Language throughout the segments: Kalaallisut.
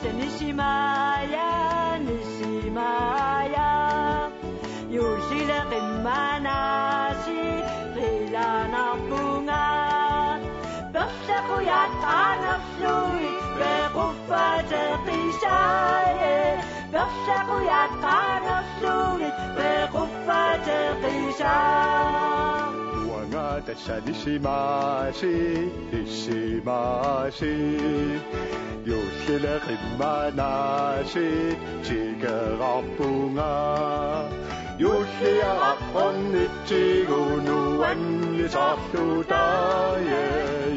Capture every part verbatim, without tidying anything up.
Nisimaja, nisimaja, juullile qimmanaasiit qilanarpunga. Perlaqujat qanerlugit pequffateqisai, perlaqujat qanerlugit pequffateqisai. Uanga tassa nisimaasiit, nisimaasiit, juullile qimmanaasiit tikerarpunga. Juulliaraq ornitsigu nuannisarluta, ja,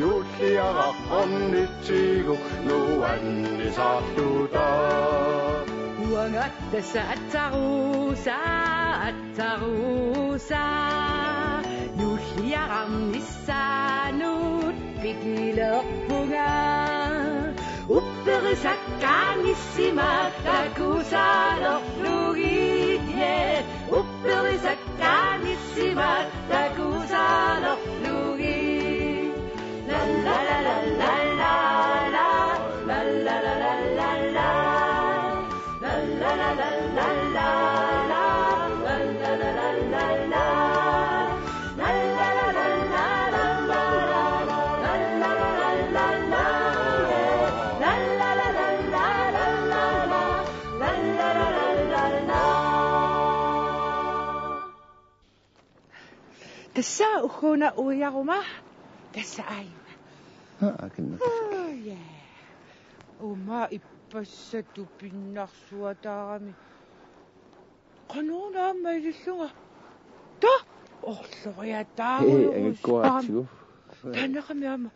juulliaraq ornitsigu nuannisarluta. Uanga tassa atsaruusa, atsaruusa, juulliaraq missaanut pikilerpunga. Upperisakkaanissima takusalerlugit, ja, upperisakkaanissima takusalerlugit. La la la la la la, la la la la la la. Tassa ugguuna uiaruma. Tassa aina. Aa, kinna. Aa, ja. Uuma ippassaq tupinnarsuataarami. Qanoruna aamma ilillunga. Taa! Orloriataarulugu. Ee, angakkuaratsigu. Taannaqami aamma.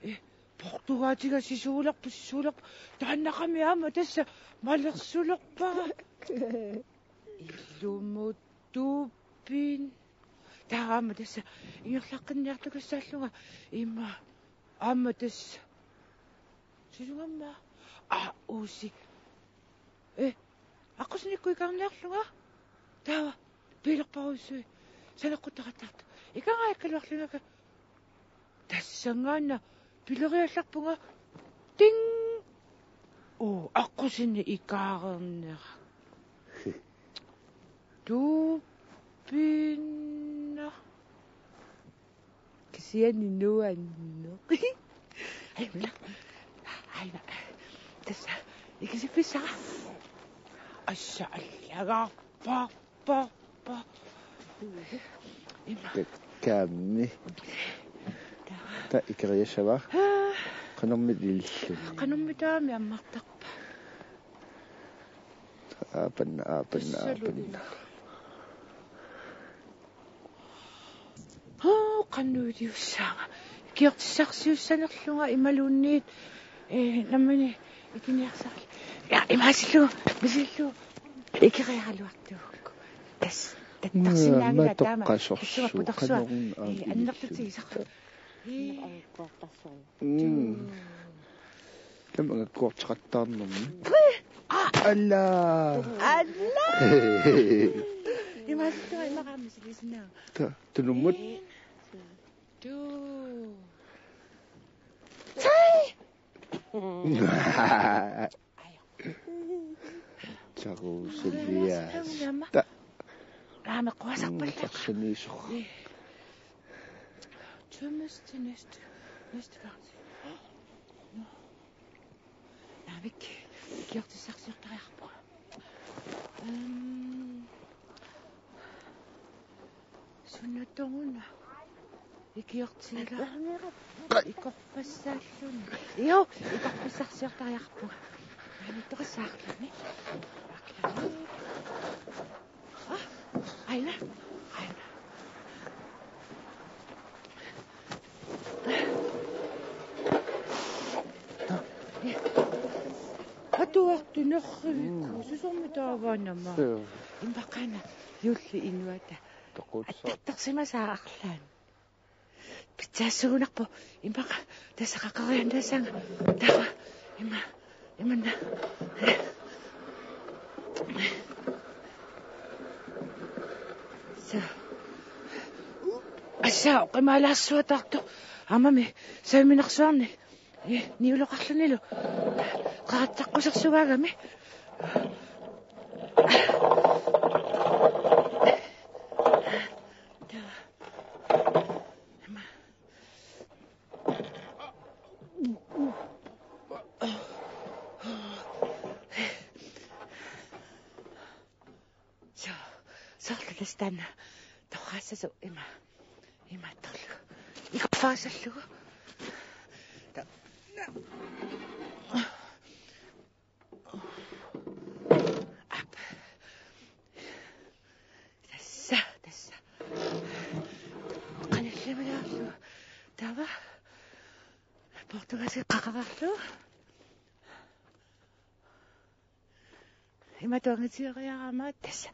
Ee, portugaatiga sisuulerpoq, sisuulerpoq. Taannaqami aamma tassa malersulerpara. Ilumut tupinnaq. Taava aamma tassa ingerlaqqinniartugassaallunga. Ima aamma tassa. Susungamma. Aa, uusi. Ee, aqqusineq ikaarniarlunga. Taava piilerparujussui. Saneqquttaqattaartoq. Ikaarniakkaluarlunga. Tassanngaannaq pileriallarpunga. Ting! Uu, aqqusineq ikaarernera. Tupinnaq. Kisianni nuanneq. Aina. Aina. Tassa. Ikisiffissara. Assa allagarpa. Pa, pa. Ima. Takkaammi. Taa. Taa ikeriassavara. Aa. Qanormi ililluni. Qanormi taama ammartarpa. Aapanna, aapanna, aapanna. Haa, qanoq iliussaanga. Ikiortissarsiussanerlunga imaluunniit, ee, nammineq ikiniarsarlunga. Ja, imaasillunga, misillugu. Ikeriaraluartuuvoq. Tassa, tattarsinnaanngilaq taama. Matoqqasorsuaq, tassunga putarsuaq. Qanoruna aamma ililluni. Ee, annertutigisarlugu. Ee. Mm. Taama angakkuarteqattaarnermi. Alla! Alla! Imaasittuaq immaqa misilisinnaavara. Ta, tunummut. Tuu. Tai! Ajo. Takusulias. Ta. Aamma quasarpalleq. Mm, tassaniisoq. Ee. Tømmes til næste, næste gang. Nå. Naamik, ikiortissarsiortariaqarpunga. Øhm, sunatoruna ikiortigilaarluni. Ikorpassaalluni. Jo, ikorpissarsiortariaqarpunga. Naamik, toqassaarluni. Arlani. Aa, aina, aina. Atuartunerrivikku, mm, susormi taavaanama. Suu. Imbaqana, juulli inuata. Toqussa. Attartarsimasaa arlaanni. Pitsaassugunarpoq, immaqa tassa qaqeriannaassaanga. Taava, ima, imanna. Sa. Assa, oqimaalaarsuataartoq. Aammami, saviminarsuarni. Ee, niuloqarlunilu. Qaatsaqqussersugaagami. Soo, soorlu tassa taanna torrassasoq ima. Imaattorlu. Ikorfaasallugu. Ta-, Aap. Tassa, tassa. Qanillamilaarlugu. Taava. Portugalsk qaqaraarlugu. Imatut angitigiariarama tassa.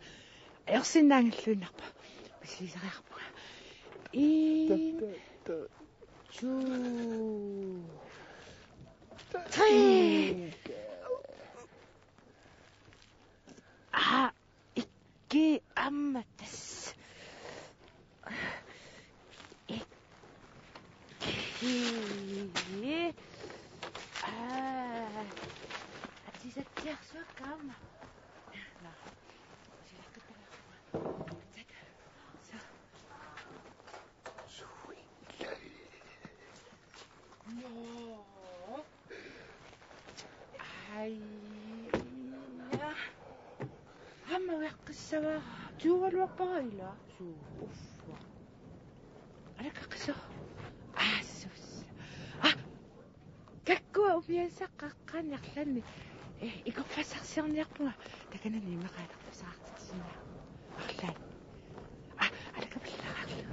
Ajorsinnaanngilluinnarpoq. Misigisariaqarpunga. En, to, tre. Aa, ikke aamma tassa. Ikke. Aa, atisatsiarsuakka aamma. Nå. Nå. Aja. Aamma ujaqqissavara. Tuugaluarpara ila. Suu, uffa. Alakkaqqissoq. Aa, sus. Aa. Kakkua umiassaq qaqqaani arlaanni. Eh, ikorfassarsiorniarpunga. Takanani immaqa atorfissaqartitsisinnaavara. Arlaanni. Aa, alakkapillaarlu.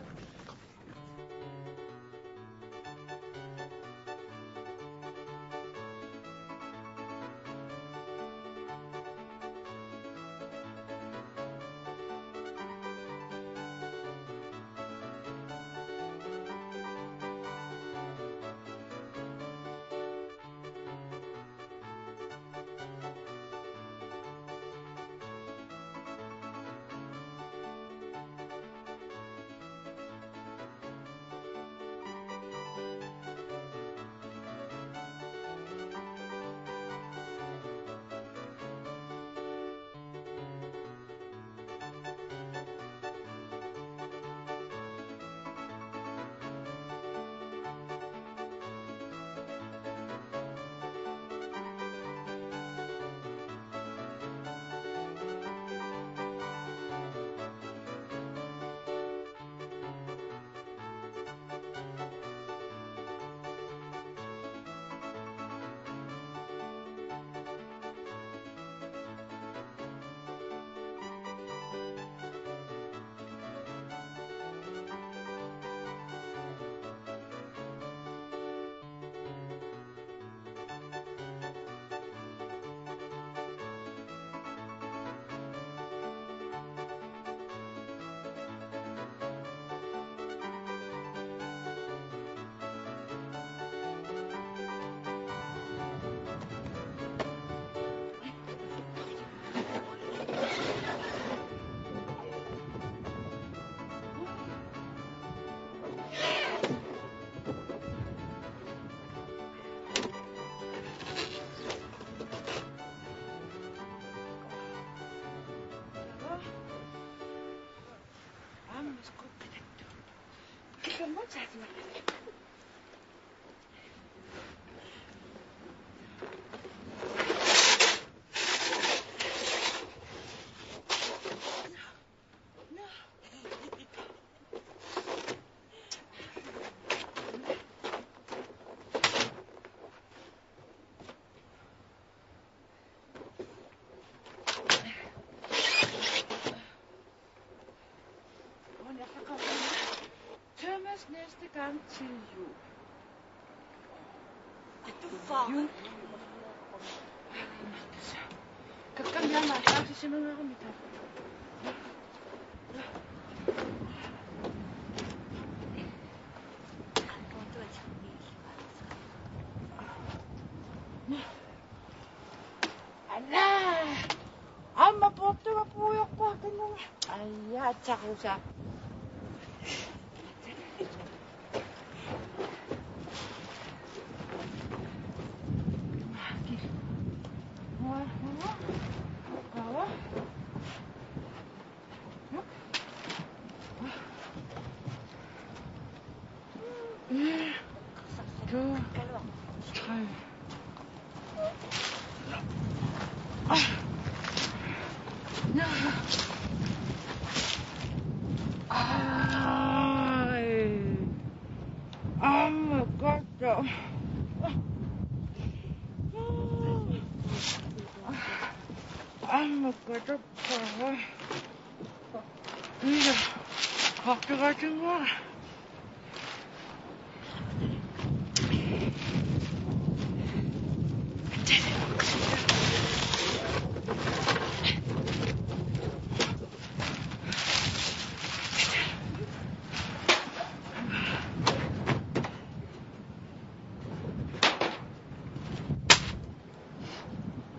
Tømmes næste gang til jul. Jul. Kakkan jana, taasi simangaarami taa. Alla! Aamma puuttuga puujoqqaakkannaga. Aja, atsarusa. Aamma katoqqaara. Ila, haqqiqatinnguara.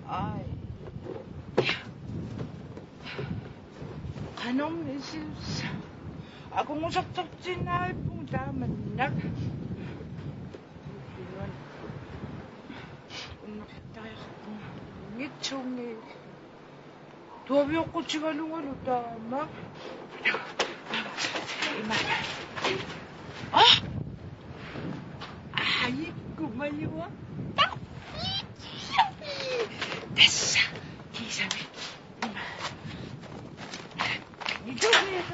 Ai. Qanormi isillusi. Akornusartortiinnarpunga taamannak. Unneqartariaqarpunga. Ngitsuunngilaq. Tuavioqqutigalugalu taama. Ima. Ah! Ajikku majua. Tassa. Kiisami. Ima. Ngitsuunngilaq.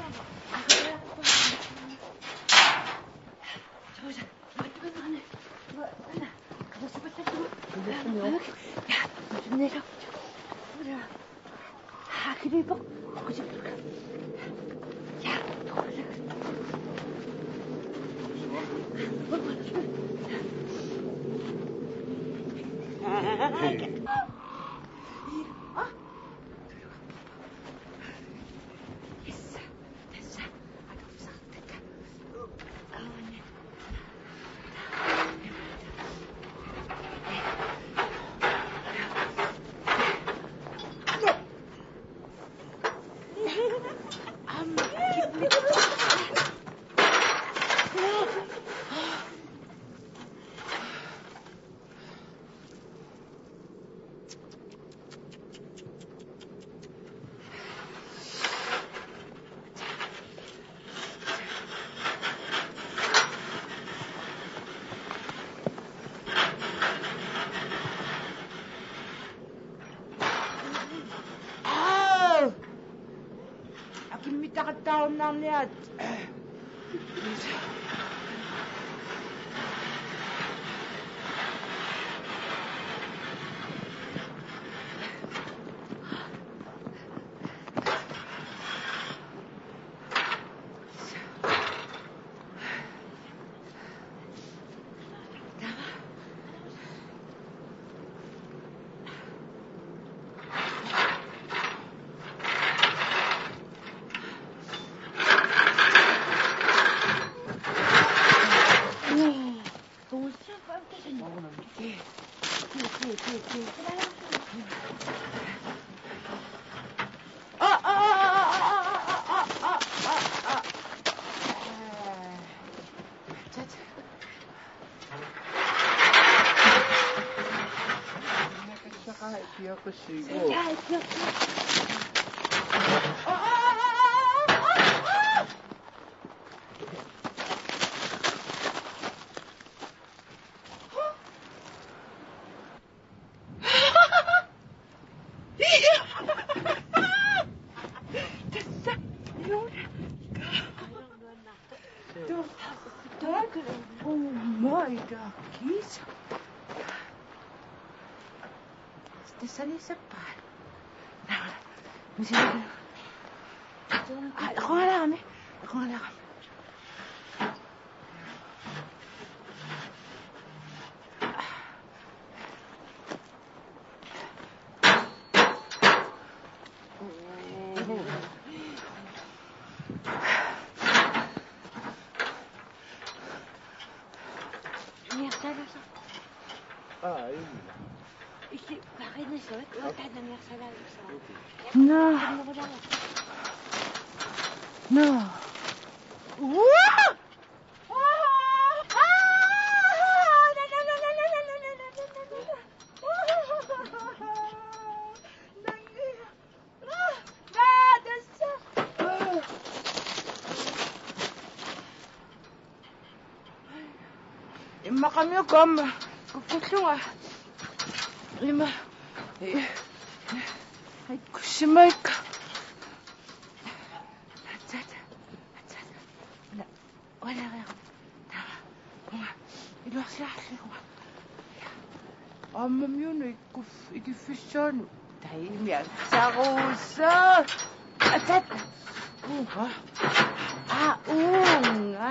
Aa! Akimmittaqattaarunnaarniarit. Oh my God, kiisa. Tassani sappaat. Naa, misiga. Aa, equngalaaramik. Equngalaaramik. Niarsaalaasa. Aa, ii. Issi, qarinassuat, uataana niarsaalaasa. No. Tunnerulaarlugu. No. Uaa! Immaqami uku aamma kukkullunga. Ima. Ai, kusimaik. Atsat. Atsat. Una. Una. Taava. Una. Iluarsiarlugu. Aammamiunut ikkuf-, ikiffissaanut taimiassarussu. Atat. Uunga. Aa, uunga.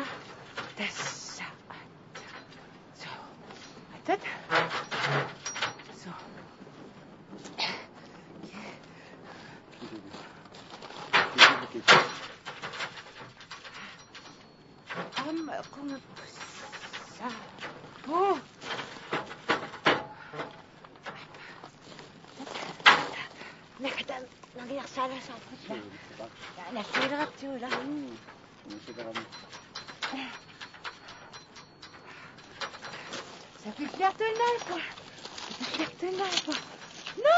Tassa. Atat. So. Atat. So. Aamma equngappassaavoq. Nakata nangiarsaalaassaarput. Nalliileratsiula. Sapilliartuinnarpoq. Sapilliartuinnarpoq. No!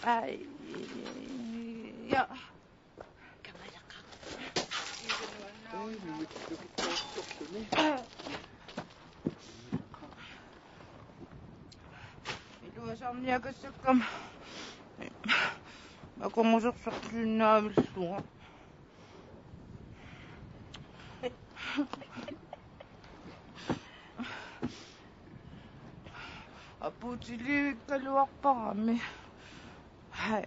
Ai, ja. Iluasarniakassakkama akornusersorsinnaavillugu. Apuutilivikkaluarparami. Hai.